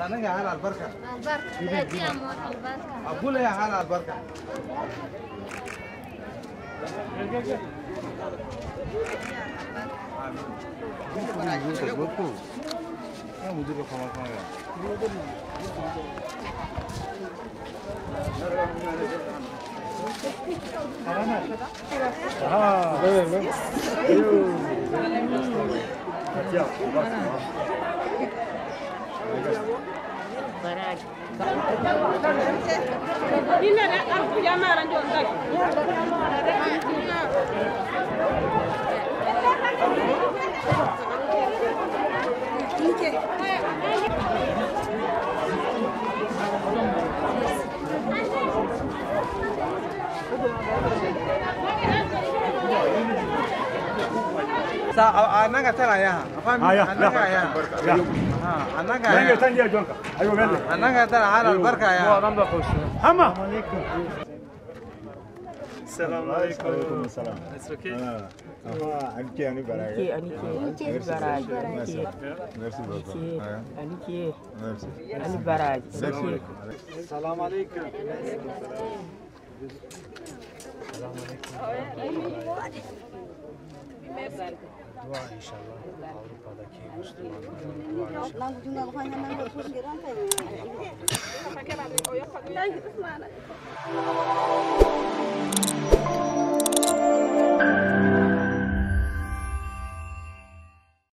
سنة على البركة. البركة يا البركة. أقول يا على البركة. السلام عليكم. It's okay. السلام عليكم. Dua inşallah Avrupa'daki Müslümanların dua inşallah. Altyazı